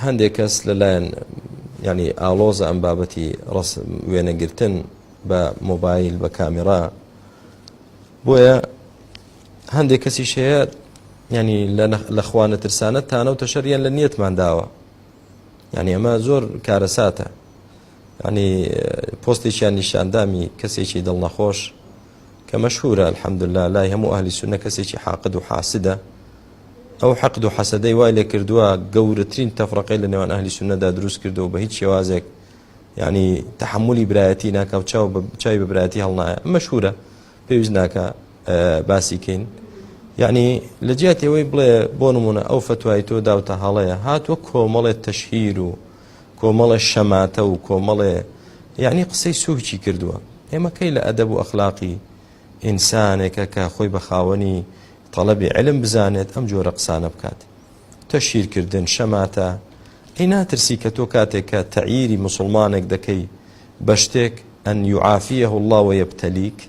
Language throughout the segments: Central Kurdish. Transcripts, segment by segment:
هەندێک کەس لەلایەن یعنی ئاڵۆزە ئەم بابەتی ڕسم وێنەگرتن بە مۆبایل بە کامێرا بۆیە هەندێک کەسیش هەیە ینی لە خوانە ترسانە تانە و تەشەریان لە نیەتمان داوە یعنی ئەمە زۆر کارەساتە ینی پۆستێکیان نیشاندامی کەسێکی دڵنەخۆش کە مەشهورە الحمدلله لای هەموو ئەهلی سوننە کەسێکی حاقد و حاسدە ئەو حەقد و حەسەدەی وای لێ کردووە گەورەترین تەفرەقەی لە نێوان ئەهلی سوننەدا دروست کردووە بە هیچ شێوازێک یعنی تەحملی برایەتی ناکا و چاو چاوی بە برایەتی هەڵنایە مەشهورە پێویست ناکە باسی کەین یعنی لە جیاتی ئەوەی بڵێ بۆ نمونە ئەو فتوای تۆ داوتە هەڵەیە هاتووە کۆمەڵێ تەشهیر و کۆمەڵێ شەماتە و کۆمەڵێ یعنی قسەی سووکی کردووە ئێمە کەی لە ئەدەب و ئەخلاقی ئینسانێکە کە خۆی بە خاوەنی تەڵەبی علم بزانێت ئەم جۆرە قسانە بکات تەشهیر کردن شەماتە ئەی ناترسی کە تۆ کاتێک کە تەعیری مسلمانێک دەکەی بە شتێک ئەن یعافیه الله ويبتليك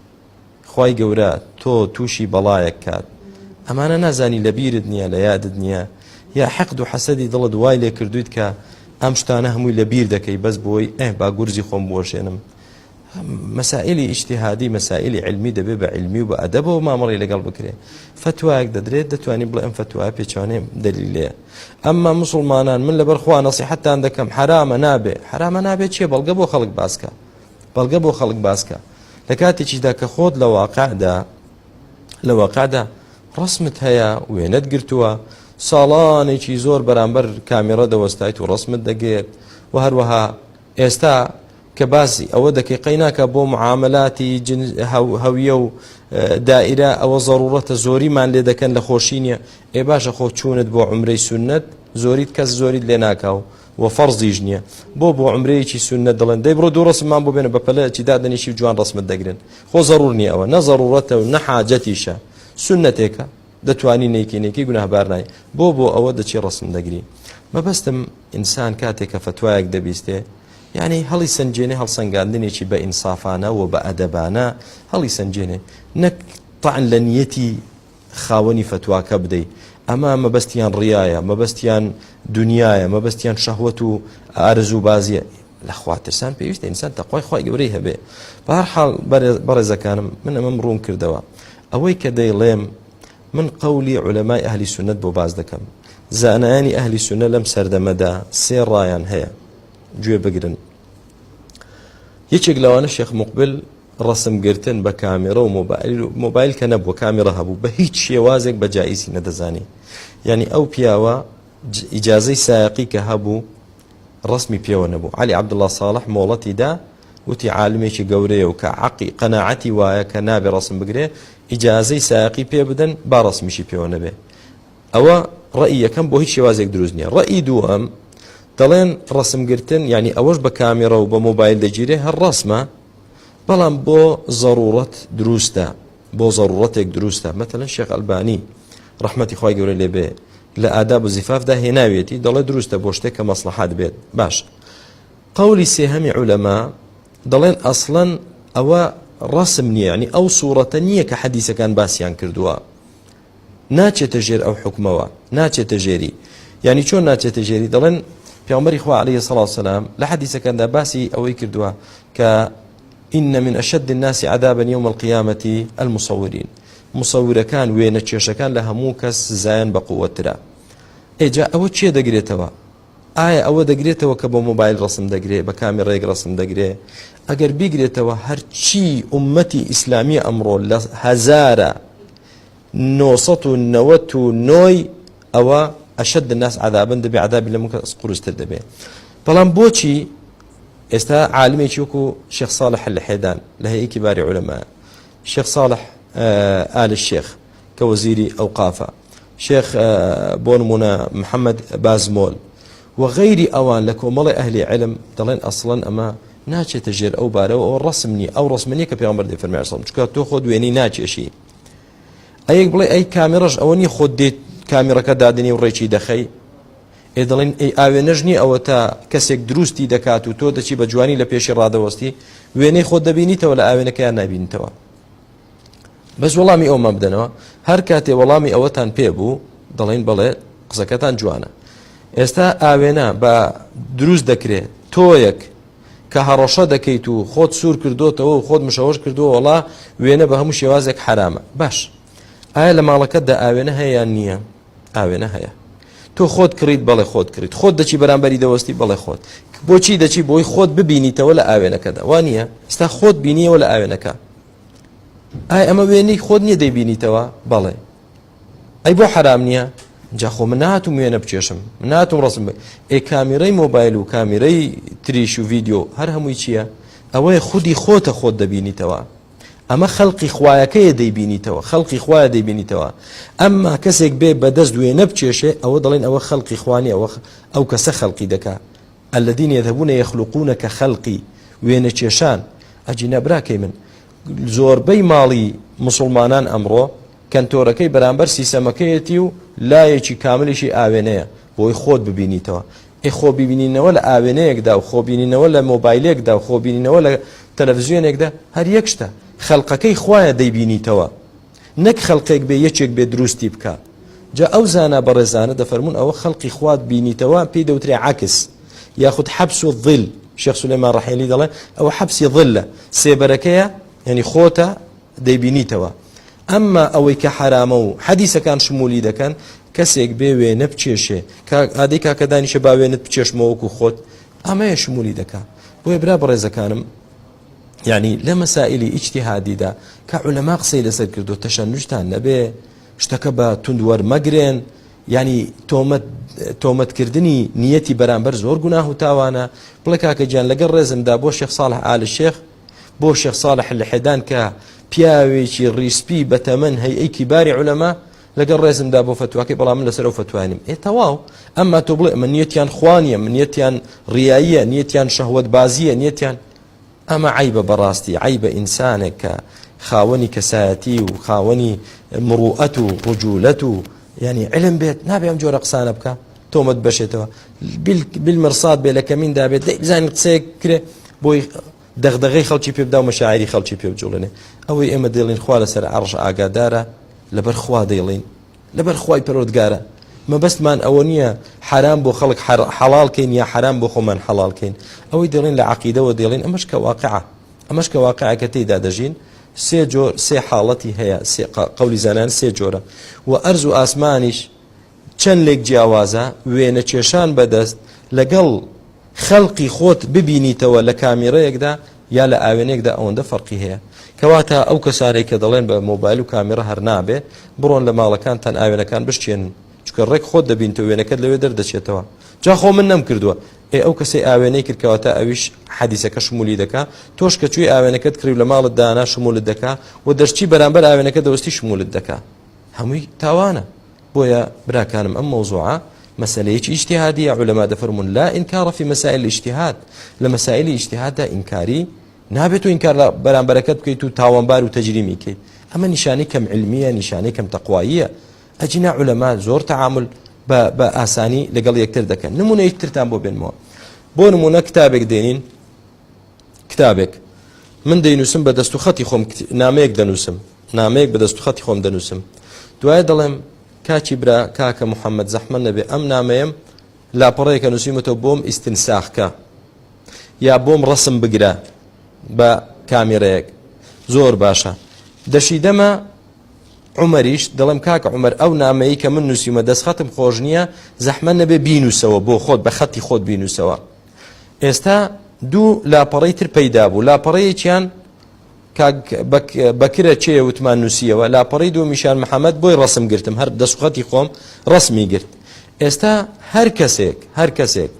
خوای گەورە تۆ تووشی بەڵایەک کات ئەمانە نازانی لە بیرت نییە لە یادت نییە یا حەقد و حەسەدی دڵت وای لێ کردویت کە ئەم شتانە هەمووی لە بیر دەکەی بەس بۆی ئێ با گورزی خۆم بوەشێنم مەسائلی ئیجتیهادی مەسائلی علمی دەبێ بە علمی و بە ئەدەبەوە مامەڵی لەگەڵ بکرێ فتوایەک دەدرێت دەتوانی بڵێ ئەم فتوایە پێچوانەی دەلیلەیە ئەمما مسلمانان من لەبەر خوا نەسیحەتتان دەکەم حرامە نابێ حرامە نابێ چییە بەڵگە بۆ خەڵک باسکە بەڵگە بۆ خەڵک باسکە لە کاتێکیشدا کە خۆت لە واقعدا لە واقعدا ڕسمت هەیە وێنەت گرتووە ساڵانێکی زۆر بەرامبەر کامێڕە دەوەستایت و ڕسمت دەگرت و هەروەها ئێستا کە باسی ئەوە دەکەی قەیناکە بۆ معاملاتی هەویە و دائرە ئەوە زەڕوڕەتە زۆریمان لێ دەکەن لە خۆشی نییە ئێ باشە خۆ چوونت بۆ عمرەی سنت زۆریت کەس زۆریت لێ ناکاو و فەرزیش نییە بۆ بۆ عمرەیەکی سنت دەڵێن دەی بڕۆ دوو ڕسممان بۆ بێنە بە پەلە چی دادەنیشی و جوان ڕسمت دەگرن خۆ زەڕور نییە ئەوە نە زەڕوڕەتە و نە حاجەتیشە سنتێکە دەتوانی نەیکەی نەیکەی گوناهبار نای بۆ بۆ ئەوە دەچی ڕسم دەگری مەبەستم ئینسان کاتێک کە فەتوایەک دەبیستێ یعنی هەڵی سەنجێنێ هەڵسەنگاندنێکی بە ئینسافانە و بە ئەدەبانە هەڵی سەنجێنێ نەک تەعن لە نیەتی خاوەنی فەتواکە بدەی ئەمە مەبەستیان ڕیایە مەبەستیان دنیایە مەبەستیان شەهوەت و ئارەزوو بازیە لە خوا ترسان پێویستە ئینسان تەقوای خوای گەورەی هەبێ بەهەرحاڵ بەڕێزەکانم من ئەمەم ڕوون کردەوە ئەوەی کە دەیڵێم من قەولی عولەمای ئەهلی سوننەت بۆ باس دەکەم زانایانی ئەهلی سوننە لەم سەردەمەدا سێ ڕایان هەیە گوێ بگرن یەکێک لەوانە شێخ مقبل ڕسمگرتن بە کامێرە و مۆبایل مۆبایل کە نەبووە کامێرە هەبوو بە هیچ شێوازێک بە جائیزی نەدەزانی یعنی ئەو پیاوە ئیجازەی سایەقی کە هەبوو ڕەسمی پێوە نەبوو عەلی عەبدوڵڵا ساڵح مۆڵەتی دا وتی عالمێکی گەورەیە و کە عەقی قەناعەتی وایە کە نابێ ڕەسم بگرێ ئیجازەی سایەقی پێ بدەن با ڕەسمیشی پێوە نەبێ ئەوە ڕەئی یەکەم بۆ هیچ شێوازێک دروست نییە ڕەئی دووەم دەڵێن ڕەسمگرتن یعنی ئەوەش بە کامێرە و بە مۆبایل دەگیرێ هەر ڕەسمە بەڵام بۆ زەڕوڕەت دروستە بۆ زەڕوڕەتێک دروستە مەتەلەن شێخ ئەلبانی ڕەحمەتی خوای گەورە لێبێ لە ئاداب و زیفافدا هێناویەتی دەڵێ دروستە بۆ شتێک کە مەسڵەحەت بێت باش قەولی سێهەمی عولەما دەڵێن ئەسڵەن ئەوە ڕسم نییە ینی ئەو سوورەتە نییە کە حەدیسەکان باسییان کردووە ناچێتە ژێر ئەو حکومەوە ناچێتە ژێری یعنی چۆن ناچێتە ژێری دەڵێن پیامبەری خوا علیه الصلاة والسلام لە حەدیسەکاندا باسی ئەوەی کردووە کە إن من أشد الناس عذابا يوم القيامة المصورين مصورەکان وێنە کێشەکان لە هەموو کەس سزایان بە قووەتترە ئێجا ئەوە چێ دەگرێتەوە ئایا ئەوە دەگرێتەوە کە بۆ مۆبایل ڕسم دەگرێ بە کامیڕێک ڕسم دەگرێ ئەگەر بیگرێتەوە هەرچی ئومەتی ئیسلامی ئەمڕۆ لە هەزارە 999 ئەوە ئەشد الناس عذابا دەبێ عذابی لە کەس قورستر دەبێ بەڵام بۆچی ئێستا عالمێکی وەکو شێخ صالح لحێدان لە هەیئەی کیباری عولەما شێخ صالح ئال الشێخ کە وەزیری ئەوقافە شێخ بۆ نمونە محەممەد بازمۆل و غەیری ئەوان لە کۆمەڵی ئەهلی علم دەڵێن ئەسڵەن ئەمە ناچێتە ژێر ئەو بارەوە ئەو ڕسم نییە ئەو ڕسمە نییە کە پێغەمبەر دەفەرمێ ئەسڵم چونکە تۆ خۆت وێنەی ناکێشی ئەیەک بڵێ ئەی کامێڕەش ئەوە نییە خۆت دێت کامێڕەکە دادنی و ڕێکی دەخەی ئێ دەڵێن ئەی ئاوێنەش نییە ئەوە تا کەسێک دروستی دەکات و تۆ دەچی بە جوانی لە پێشی ڕادەوەستی وێنەی خۆت دەبینیتەوە لە ئاوێنەکەیان نابینیتەوە بەس وەڵامی ئەومان بدەنەوە هەر کاتێ وەڵامی ئەوەتان پێ بوو دەڵێن بەڵێ قسەکەتان جوانە. ئێستا ئاوێنە بە دروست دەکرێ تۆیەک کە هەڕەشە دەکەیت و خۆت سوور کردوتەوە و خۆت مشەوەش کردووە وەڵا وێنە بە هەموو شێوازێک حرامە باش ئایا لە ماڵەکەتدا ئاوێنە هەیە یان نییە؟ ئاوێنە هەیە. تۆ خۆت کڕیت بەڵێ خۆت کڕیت خۆت دەچی بەرامبەری دەوەستی بەڵێ خۆت بۆچی دەچی بۆی خۆت ببینیتەوە لە ئاوێنەکەدا وا نییە ئێستا خۆت بینیەوە لە ئاوێنەکە ئای ئەمە وێنەی خۆت نییە دەیبینیتەوە بەڵێ ئەی بۆ حرام نییە جا خۆ من ناتوم وێنە بکێشم من ناتوم ڕسم ئێ کامیرەی مۆبایل و کامیرەی تریش و ڤیددیو هەر هەمووی چییە ئەوەیە خودی خۆتە خۆت دەبینیتەوە ئەمە خەلقی خوایەکەیە دەیبینیتەوە خەلقی خوایە دەیبینیتەوە ئەمما کەسێک بێ بەدەست وێنە بکێشێ ئەوە دەڵێن ئەوە خەلقی خوانی ئەوە ئەو کەسە خەلقی دەکا الذين يذهبون يخلقون كخلقي وێنە کێشان ئەجینا براکەی من زۆربەی ماڵی مسلمانان ئەمڕۆ کەنتۆرەکەی بەرامبەر سیسەمەکەیەتی و لایەکی کاملیشی ئاوێنەیە بۆی خۆت ببینیتەوە ئێ خۆ بینینەوە لە ئاوێنەیەکدا و خۆ بینینەوە لە مۆبایلێکدا و خۆ بینینەوە لە تەلەڤزیۆنێکدا هەر یەک شتە خەلقەکەی خوایە دەیبینیتەوە نەک خەلقێک بێ یەکێک بێ دروستی بکا جا ئەو زانا بەڕێزانە دەفەرموون ئەوە خەلقی خوات بینیتەوە پێی دەوترێ عەکس یاخود حەبس و ظل شێخ سولەیمان ڕەحێلی دەڵێ ئەوە حەبسی ظلە سێبەرەکەیە یعنی خۆتە دەیبینیتەوە ئەمما ئەوەی کە حەرامە و حەدیسەکان شمولی دەکەن کەسێک بێ وێنە بکێشێ کاک ئادەی کاکە دانیشە با وێنت بکێشمەوە وەکو خۆت ئەمەیە شمولی دەکا بۆیە برا بەڕێزەکانم یعنی لە مەسائلی ئیجتیهادیدا کە عولەما قسەی لەسەر کردو تەشەنوجتان نەبێ شتەکە بە توند وەرمەگرێن یعنی تۆمەت تۆمەتکردنی نیەتی بەرامبەر زۆر گوناه و تاوانە بڵێ کاکە گیان لەگەڵ ڕێزمدا بۆ شێخ ساڵح ئال شێخ بۆ شێخ ساڵح لحێدان کە پیاوێکی ڕیسپی بەتەمەن هەیئەی کیباری عولەما لەگەڵ ڕێزمدا بۆ فەتواکەی بەڵام من لەسەر ئەو فەتوایە نیم ئێ تەواو ئەمما تۆ بڵێ ئەمە نیەتیان خوا نییە من نیەتیان ڕیاییە نیەتیان شەهوەتبازییە نیەتیان ئەمە عیبە بەڕاستی عیبە ئینسانێک کە خاوەنی کەسایەتی و خاوەنی مڕوئەت و ڕجولەت و ینی علم بێت نابێ ئەم جۆرە قسانە بکە تۆمەت بەشێتەوە بالمرصاد بێ لە کەمیندا بێت دەی بزانین قسەیەک کرێ بۆی دەغدەغەی خەڵکی پێ بدا و مەشاعری خەڵکی پێ بجوڵێنێ ئەوەی ئێمە دەڵێن خوا لەسەر عەڕش ئاگادارە لەبەر خوا دەیڵێین لەبەر خوای پەروەردگارە مەبەستمان ئەوە نییە حرام بۆ خەڵک حەڵاڵ کەین یا حرام بۆ خۆمان حەڵاڵ کەین ئەوەی دەڵێن لە عقیدەوە دەڵێن ئەمەش کە واقعە ئەمەش کە واقعەکە تێیدا دەژین سێ جۆر سێ حاڵەتی هەیە سێ قەولی زانان سێ جۆرە و ئەرز و ئاسمانیش چەند لێک جیاوازە وێنە کێشان بەدەست لەگەڵ خەلقی خۆت ببینیتەوە لە کامیرەیەکدا یا لە ئاوێنەیەکدا ئەوەندە فەرقی هەیە کەواتە ئەو کەسانەی کە دەڵێن بە مۆبایل و کامیرە هەر نابێ بڕۆن لە ماڵەکانتان ئاوێنەکان بشکێنن چونکە ڕێک خۆت دەبینتەوە وێنەکەت لەوێ دەردەچێتەوە جا خۆ من نەمکردووە ئێ ئەو کەسەی ئاوێنەی کرد کەواتە ئەویش حەدیسەکە شمولی دەکا تۆش کە چووی ئاوێنەکەت کڕی و لە ماڵت دانا شمولت دەکا و دەرچی بەرامبەر ئاوێنەکە دەوەستی شمولت دەکا هەمووی تاوانە بۆیە براکانم ئەم مەوزوعە مەسەلەیەکی ئیجتیهادیە عولەما دەفەرموون لا ئینکار فی مسائل الاجتهاد لە مەسائلی ئیجتیهاددا ئینکاری نابێت و ئینکار لە بەرامبەرەکەت بکەیت و تاوانبار و تەجریمی کەیت ئەمە نیشانەی کەم علمیە نیشانەی کەم تەقواییە ئەجینا عولەما زۆر تەعامل بە ئاسانی لەگەڵ یەکتر دەکەن نمونەیەک ترتان بۆ بێنمەوە بۆ نمونە کتابێک دێنین کتابێک من دەینووسم بە دەست و خەتی خۆم نامەیەک دەنووسم نامەیەک بە دەست و خەتی خۆم دەنووسم دوای دەڵێم کاکی برا کاکە محەممەد زەحمە نەبێ ئەم نامەیەم لاپەڕەیەکە نووسیمەتەوە بۆم ئیستنساخکە یا بۆم ڕسم بگرە بە کامیرەیەک زۆر باشە دەشی دەمە عمەریش دەڵێم کاکە عمەر ئەو نامەیە کە من نووسیمە دەستخەتم خۆش نییە زەحمە نەبێ بینووسەوە بۆ خۆت بە خەتی خۆت بینووسەوە ئێستا دوو لاپەڕەی تر پەیدا بوو لاپەڕەیەکیان کاک بەکرە چێ وتمان نووسیەوە لاپەڕی دوومیشان محەممەد بۆی ڕسم گرتم هەر دەستخەتی خۆم ڕسمی گرت ئێستا هەر کەسێک هەر کەسێک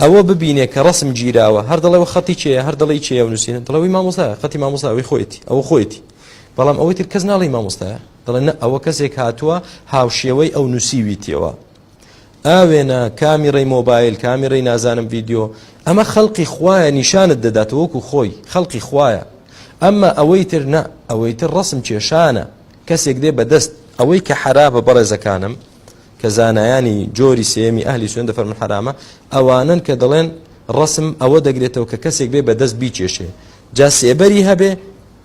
ئەوە ببینێ کە ڕسم گیراوە هەر دەڵێەوە خەتی چێ هەر دەڵی چێ و نووسین دەڵەوەی مامۆستا خەتی مامۆستاوی خۆیەتی ئەوە خۆیەتی بەڵام ئەوەی تر کەس ناڵی مامۆستایە دەڵێن ئەوە کەسێک هاتووە هاوشێوەی ئەو نووسیویتیەوە ئاوێنە، کامیڕەی مۆبایل، کامیڕەی نازانم ڤیدیۆ، ئەمە خەڵقی خوایە نیشانت دەداتەوە وەکو خۆی، خەڵقی خوایە. ئەمما ئەوەی تر نا، ئەوەی تر ڕەسم کێشانە، کەسێک دێ بە دەست، ئەوەی کە حەرامە بەڕێزەکانم، کە زانایانی جۆری سێیەمی ئەهلی سوێن دەفەرموون حەرامە، ئەوانەن کە دەڵێن ڕەسم ئەوە دەگرێتەوە کە کەسێک بێ بە دەست بیکێشێ، جا سێبەری هەبێ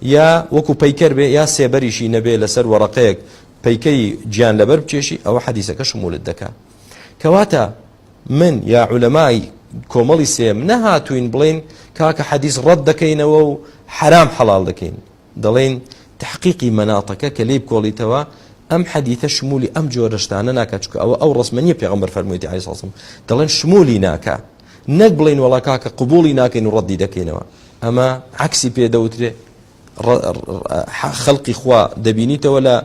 یا وەکو پەیکەر بێ یا سێبەریشی نەبێ لەسەر وەڕەقەیەک پەیکەری گیان لەبەر بکێشی ئەوە حەدیسەکە شمولت دەکا کەواتە. من یا عولەمای کۆمەڵی سێم نەهاتوین بڵێین کاکە حەدیث ڕەت دەکەینەوە و حەرام حەڵاڵ دەکەین دەڵێین تحقیقی مەناتەکە کە لێی بکۆڵیتەوە ئەم حەدیثە شمولی ئەم جۆرە شتانە ناکات چونکە ئەوە ئەو ڕەسمە نییە پێغەمبەر فەرموویەتی عەلەیهی سڵام دەڵێن شمولی ناکا نەک بڵێین وەڵا کاکە قبوڵی ناکەین و ڕەدی دەکەینەوە ئەمە عەکسی پێ دەوترێ خەڵقی خوا دەبینیتەوە لە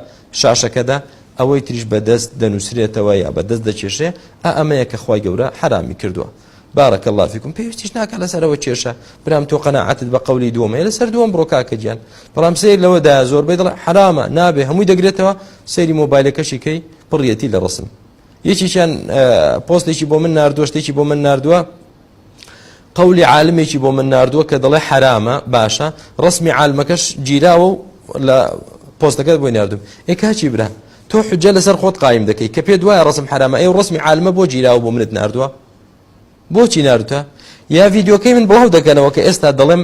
شاشەکەدا ئەوەی تریش بەدەست دەنووسرێتەوە یا بەدەست دەکێشێ ئا ئەمەیە کە خوای گەورە حەرامی کردووە بارک الله فیکم پێویستیش ناکە لەسەرەوە کێشە برام تۆ قەناعەتت بە قەولی دووەم هەیە لەسەر دووەم بڕۆ کاکە گیان بەڵام سەیر لەوەدا زۆربەی دەڵێ حەرامە نابێ هەمووی دەگرێتەوە سەیری مۆبایلەکەشی کەی پڕیەتی لە ڕسم یەکێکیان پۆستێکی بۆ من ناردووە شتێکی بۆ من ناردووە قەولی عالمێکی بۆ من ناردووە کە دەڵێ حەرامە باشە ڕسمی عالمەکەش گیراوە و لە پۆستەکەت بۆی ناردوم ئێ کاچی برا تۆ حجە لەسەر خۆت قایم دەکەی کە پێت وایە ڕسم حەرامە ئێ ڕسمی عالمە بۆ گیراوە بۆ منت ناردووە بۆچی ناردوتە یا ڤیدیۆکەی من بڵاو دەکەنەوە کە ئێستا دەڵێم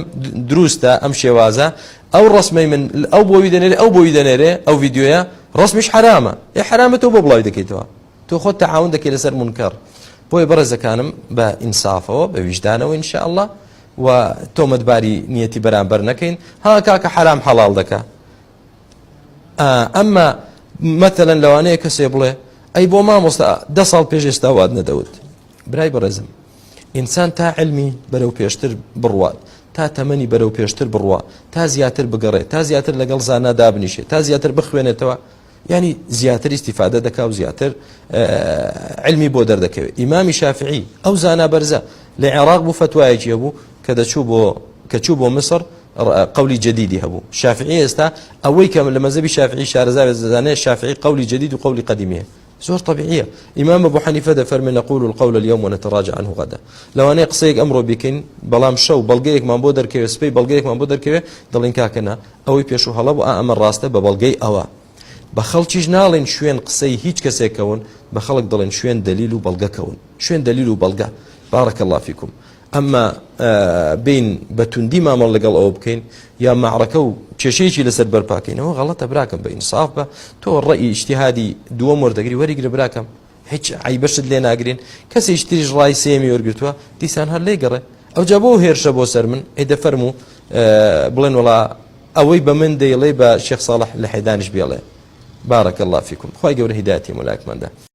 دروستە ئەم شێوازە ئەو ڕسمەی من ئەو بۆی دەنێرێ ئەو بۆی دەنێرێ ئەو ڤیدیۆیە ڕسمیش حرامە ئێ حرامە تۆ بۆ بڵاوی دەکەیتەوە تۆ خۆت تەعاون دەکەی لەسەر مونکەر بۆیە بەڕێزەکانم بە ئینسافەوە بە ویژدانەوە ان شاء الله و تۆمەتباری نیەتی بەرامبەر نەکەین ها کاکە حرام حەڵاڵ دەکا ئەمما مەتەلەن لەوانەیە کەسێ بڵێ ئەی بۆ مامۆستا دە ساڵ پێش ئێستا وات نەدەوت برای بەڕێزم ئینسان تا علمی بەرەو پێشتر بڕوات تا تەمەنی بەرەو پێشتر بڕوا تا زیاتر بگەڕێ تا زیاتر لەگەڵ زانا دابنیشێ تا زیاتر بخوێنێتەوە یانی زیاتر ئیستیفادە دەکا و زیاتر علمی بۆ دەردەکەوێت ئیمامی شافعی ئەو زانا بەرزە لە عێراق بوو فتوایەکی هەبوو کە دەچوو بۆ کە چوو بۆ میسر قولی جدیدی هەبوو شافعی ئێستا ئەوەی کە لە مەزەبی شافعی شارەزا دەزانێت شافعی قولی جدید و قولی قدیمیە زۆر طبیعیە ئیمام ئەبو حەنیفە دەفەرمێ نقول القول اليوم ونتراجع عنه غدا لەوانەیە قسەیەک ئەمڕۆ بیکەین بەڵام شەو بەڵگەیەکمان بۆ دەرکەوێت سپەی بەڵگەیەکمان بۆ دەرکەوێت دەڵێن کاکە نا ئەوەی پێشوو هەڵە بوو ئا ئەمە ڕاستە بە بەڵگەی ئەوە. بە خەڵکیش ناڵێن شوێن قسەی هیچ کەسێک کەون، بە خەڵک دەڵێن شوێن دەلیل و بەڵگە کەون. شوێن دەلیل و بەڵگە. بارک اللە فیکم. ئەمما بێین بە توندی مامەڵە لەگەڵ ئەوە بکەین یا مەعرەکە و کێشەیەکی لەسەر بەرپاکەینەوە غەڵەتە براکەم بە ئینساف بە تۆ ڕەئی ئیجتیهادی دووەم وەردەگری وەریگرە براکەم هیچ عەیبەشت لێ ناگرین کەسێکی تریش ڕای سێیەمی وەرگرتووە دیسان هەر لێی گەڕێ ئەوجا بۆ هێرشە بۆ سەر من ئەی دەفەرموو بڵێن وڵا ئەوەی بە من دەیڵێ بە شێخ ساڵح لە حێدانیش بێڵێ بارك الله فيكم خوای گەورە هیدایەتی ملاکماندا.